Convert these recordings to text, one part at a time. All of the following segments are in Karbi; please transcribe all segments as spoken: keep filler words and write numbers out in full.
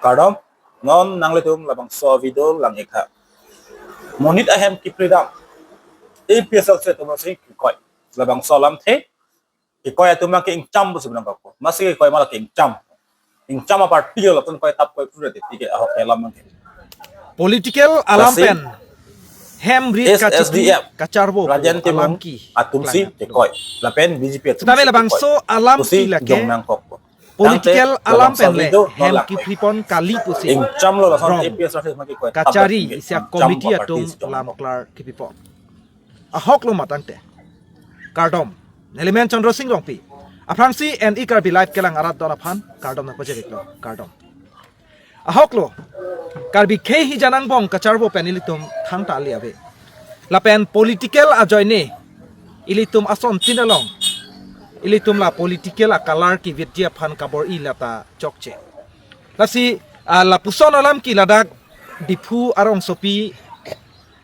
Kardom, non nanglitum labangso video lang-ik tha. Monit ahem kipridam, A P H L C atum si kikoi. Labangso alamthe kikoi atum abang ke ingcham pusi binong kapo. Masi kikoi ma la ke ingcham. Ingcham aparty ke latum koi tap koi pura titi ke ahok ke alam abang ke. Political alam lasi pen hem rit kachipri S S D F kacharbo pu Rajen Timung alam ke atum si kekoi. Lapen B J P atum si kekoi. Sitame labangso alam pusi ke lake jong nangkok. Political alam pen le hem kipripon kali pusi. Ingcham lo lason rong A P S R si kekoi. Kachari isi a committee atum lam klar kipipo. Ahok lo ma tangte. Kardom. Neli men Chandra Singh Rongpi. Aphrangsi N E Karbi Live kelang arat don aphan kardom nangpajir-iklo. Kardom. Ahok lo. Karbi khei hijan angbong kacharbo pen ilitum thangta ali ave. Lapen political ajoine ilitum asontin along ilitum la political a-colour kevitji aphan kabor-i lata chokche. Lasi, ah, lapuson alam ke ladak Diphu arongsopi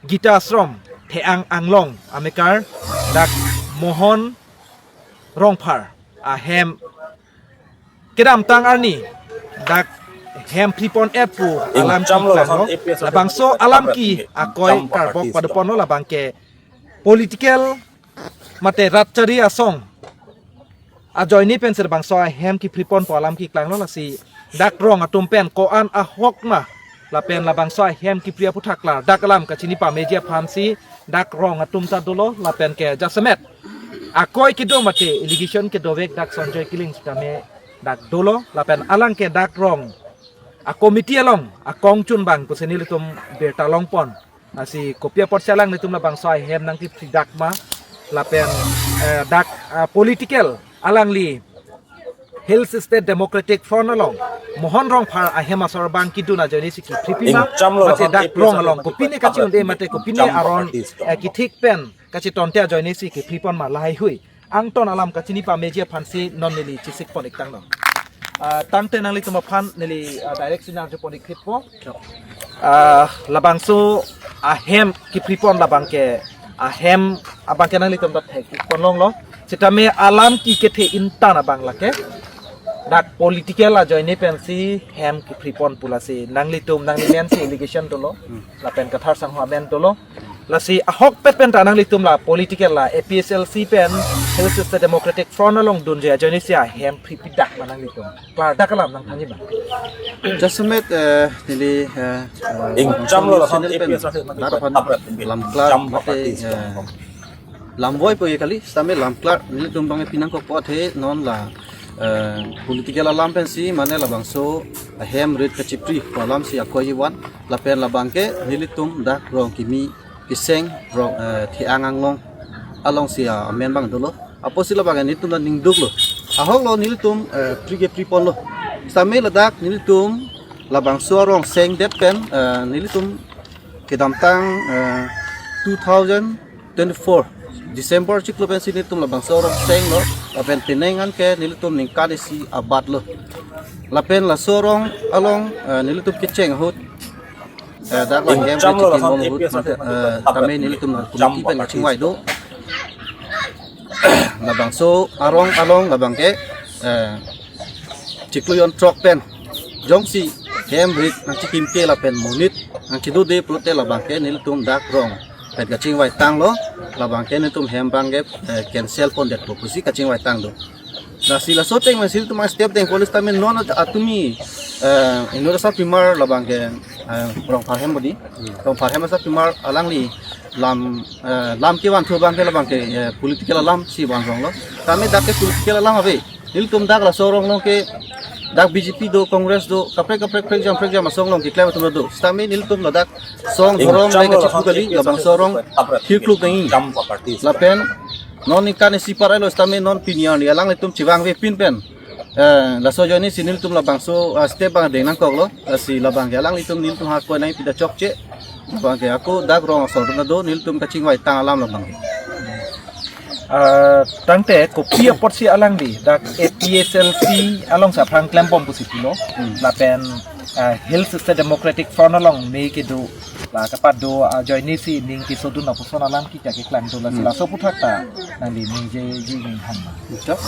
Gita Ashram The-ang Anglong amekar dak Mohon Rongphar ahem kedamtang arni dak hem pripon-et pu alam ke klanglo. Labangso alam ke akoi karbok padoponlo, labang ke political mate rat chari asong ajoine pensi labangso ahem kipripon pu alam ke klanglo. Lasi dak rong atum pen ko-an ahok ma lapen labangso ahem kipri aputhak klardak alam kachini pameji aphansi dak rong atum ta dolo lapen ke jasemet akoi kedo mate allegation kedovek dak Sanjoy Killing sitame dak dolo lapen alang ke dak rong a-committee along akongchun abang pusi nelitum birta longpon. Lasi kopi apotsi alanglitum labangso ahem nangkipri dak ma lapen, eh, dak, ah, political alangli Hills State Democratic Front along Mohon Rongphar ahem asor abang kedun ajoine si kipripi ma, mate dak rong along kopine kachi-un-e mate kopine aron, eh, kethik pen kachitonte ajoine si kipripon ma lahaihui angton alam kachini pameji aphansi non neli chesik pon-ik tanglo. Ah, tangte nanglitum aphan neli, ah, direct si nangjo pon-ik thippo. Ah, labangso ahem kipripon labang ke ahem abang ke nanglitum ta thek-ik ponlonglo. Sitame alam ke kethe intang abang lake dak political ajoine pensi hem kipripon pu lasi nanglitum nangli mensi allegation dolo. Lapen Kathar Sangho amen dolo. Lasi ahokpet pen ta nanglitum la political la A P H L C pen Hills State Democratic Front along dunji ajoine si ahem pripi dak ma nanglitum klardak alam nangthanji ma. Jasemet, eh, neli, eh, eh, ingcham lo lason channel pen A P H L C dak aphan lam klar mate, eh, lam voi po ye kali, sitame lam klar nelitum abang pinangkokpo athe non la, eh, political alam pensi mane labangso ahem rit kachipri pu alam si akoi van lapen labang ke nelitum dak rong kimi keseng rong, eh, The-ang Anglong along si amen abang dolo. Apotsi labang ke nelitum ta ningduklo. Ahok lo nelitum, eh, pri ke priponlo. Sitame ladak nelitum labangso arong sengdet pen, eh, nelitum kedamtang, eh, two thousand twenty-four December chiklo pensi nelitum labangso arong senglo, lapen penang an ke nelitum ningkan isi abatlo. Lapen laso arong along, eh, nelitum kecheng ahut, eh, dak la hem kecheng ahut, eh, tame nelitum la committee pen kachingvai do. Labangso arong along labang ke, eh, chiklo jon throk pen jongsi hem rit nangchikimke lapen monit nangchidode pulote labang ke nelitum dak rong pen kachingvai tanglo, labang ke nelitum hem abang ke, eh, cancel pondetpo pusi kachingvai tang do. Lasi laso ateng ma si nelitum step dengpo, sitame non at-, atumi, eh, inut asarpimar labang ke, eh, Rongphar hem bodi. Rongphar hem asarpimar alangli lam, eh, lam kevanthu abang ke labang ke, eh, political alam si vanronglo. Tame dak ke political alam ave. Nelitum dak laso arong along ke dak B J P do, Congress do, kaprek kaprek prekjam prekjam asong along keklem atum do. Sitame nelitum ladak song dhorom le kachiphu kali, labangso arong thirkluk nangji. Lapen non ningkan isi par-etlo sitame non pini arni alanglitum chevangve pin pen, eh, laso ajoine si nelitum labangso, ah, step abang deng nangkoklo. Lasi labang ke alanglitum nelitum ha koi nangpi ta chokche. Labang ke ako dak rong asor atum ta do, nelitum kachingvai tang alam labang ke. Ah, tangte kopi apotsi alangli dak A P H L C along si aphrang klembom pusi pulo. Hmm. Lapen, ah, Hills State Democratic Front along me kedo la kapat do ajoine si ning kesodun lapuson alam ke keklang do, lasi laso aputhak ta nangli ningjeji ning hang ma. Betul.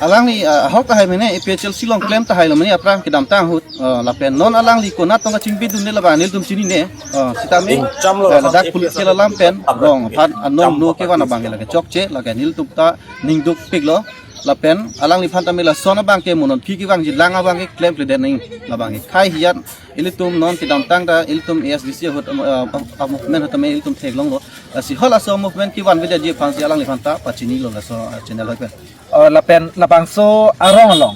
Alangli, ah, ahok tahai mene, A P H L C along klem tahai lo mene, aphrang kedamtang ahut, ah, lapen non alangli konat tong kachingbidunde labang nelitum chinine, ah, sitame, Ingcham lo ah, ladak A P H L C political alam pen, rong aphan, anom no kevan abang lake chokche, lake nelitum ta ningdukpiklo, lapen alangliphan tame lason abangke mo non aphi kevangji lang abangke klemkledet nang, labangke khei hiyan, ilitum non kedamtang ta, ilitum A S D C ahut, ah, ah, movement ahut tame ilitum theklonglo, lasi halaso movement kevanvedetji aphansi alangliphan ta pachinilo laso, ah, channel ahut pen. Oh, lapen labangso arong along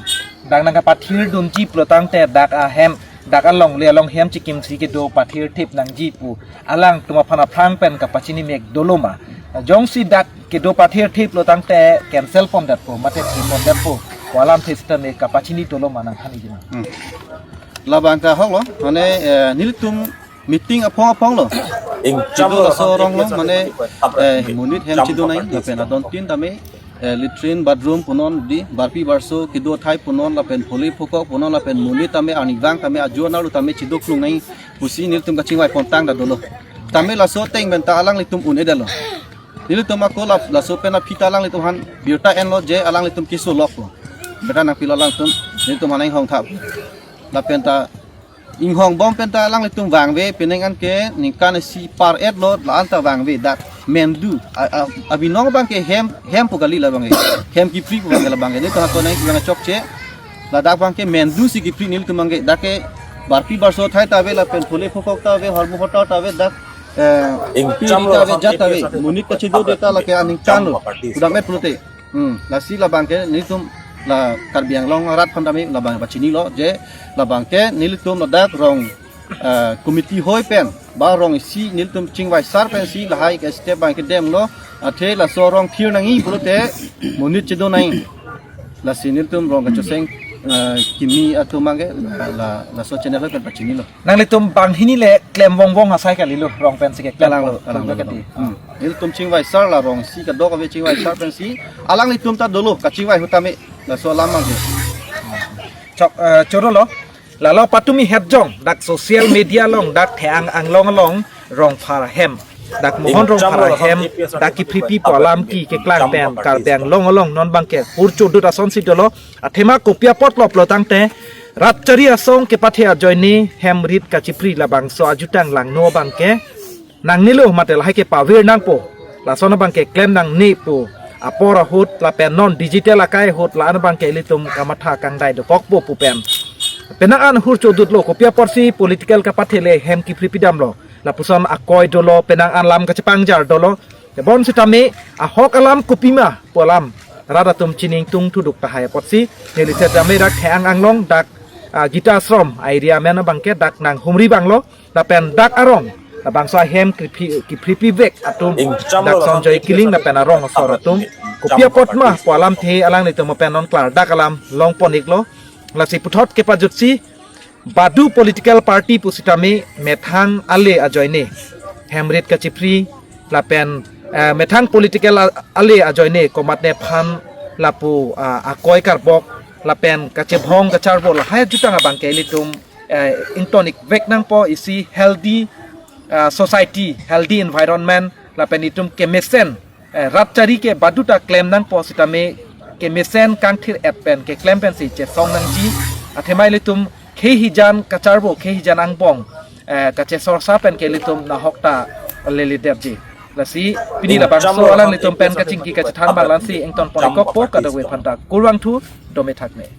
dak nangkapathirdunji pulotangte dak ahem, dak alongle along hem chikimsi kedo pathirthip nangji pu alangtum aphan aphrang pen kapachinimek doloma? Jongsi dak kedo pathirthip pulotangte cancel pondetpo, mate thip pondetpo pu alamthe sitame kapachini doloma nangthanji ma? Hmm. Labang ta ahoklo, mane, eh, nelitum meeting aphong aphong lo. Ingcham kedo lo laso arong lo, mane, eh, monit hem chedonai, lapen adontin tame, eh, latrine, bathroom punon di, barpi barso kedo athai punon, lapen phole phokok punon, lapen monit tame arnivang tame ajo anarlo tame chedoklung nang pusi nelitum kachingvai pontang ta dolo. Tame laso ateng pen ta alanglitum un-edetlo. Nelitum ako la, laso pen aphi ta alanglitum aphan birta enlo je alanglitum keso loklo. Birta nangpilo alangtum, nelitum aphan inghong thap. Lapen ta inghongbom pen ta alanglitum vangve, penang an ke ningkan isi par-etlo, la-an ta vangve dak mendu. A, a, abinong abangke hem, hem pu kali labangke. Hem kipri pu abangke labangke. Nelitum ako nang abang chokche. Ladak abangke mendusi kipri nelitum abangke. Dak ke barpi barso athai ta ave, lapen phole phokok ta ave, hormu hotar ta ave, dak, eh, Ingcham piri lo ta ave, jat ta ave. Monit kachedode ta lake aningkanlo. Ingcham lo. Udamet pulote. Hmm, lasi labangke nelitum la Karbi Anglong arat aphan tame labang pachinilo je labangke nelitum ladak rong, eh, committee hoi pen ba rong isi nelitum chingvaisar pensi lahai ke step abangke demlo, athe laso arong thir nangji pulote monit chedonai. Lasi nelitum rong kachoseng, eh, kimi atum abangke la, la, laso channel ahut pen pachinilo. Nanglitum banghini le klem vongvong asai kalilo, rong pensi keklem. Kalang lo, vong, kalang lo, vong kati. Hmm. Nelitum chingvaisar la rong isi kadokave chingvaisar pensi alanglitum ta dolo kachingvai ahut tame laso alam abangke. Chok, eh, choro lo. Lalo patumi hetjong dak social media along dak The-ang Anglong along Rongphar ahem, dak Mohon Rongphar ahem dak kipri pi pu alam ke keklang pen Karbi Anglong along non abangke hur chodut asonsi dolo. Athema kopi apotlo pulotangte rat chari asong kepathe ajoine hem rit kachipri labangso ajutang langno abangke nangnelo mate lahai kepavir nangpo, lason abangke klem nangne pu apor ahut lapen non digital akai ahut la-an abangke ilitum kamatha kangdai dokokpo pu pen. Penang an hur chodutlo, kopi aporsi political kapathe le hem kipri pidamlo, lapuson akoi dolo, penang an lam kachepangjar dolo. Tebon sitame ahok alam kopima pu alam rat atum chiningtung thuduk tahai apotsi neli setame dak The-ang Anglong dak, ah, Gita Ashram area amen abangke dak nanghumri abanglo, lapen dak arong labangso ahem kipri, kipri pivek atum, dak Sonjoy Killing lapen arong asor atum kopi apot ma pu alamthe alanglitum pen non klardak alam longpon-iklo. Lasi puthot kepajutsi Badu political party pusitame methang ale ajoine hem rit kachipri lapen, eh, methang political a-, ale ajoine komatne aphan lapu, ah, akoi karbok lapen kachebhong kacharbo lahai ajutang abangke ilitum, eh, ington-ikvek nangpo, isi healthy, ah, society, healthy environment lapen itum kemesen, eh, rat chari ke baduta klem nangpo sitame kemesen kangthir-et pen keklem pensi chesong nangji. Athema ilitum khei hijan kacharbo, khei hijan angbong, eh, kachesorsa pen ke ilitum nahok ta leledetji. Lasi pini labangso alanglitum pen kachingki kachethan abang la-ansi ingtonpon-ikkokpo, kadokave aphanta kurvangthu, dome thakme.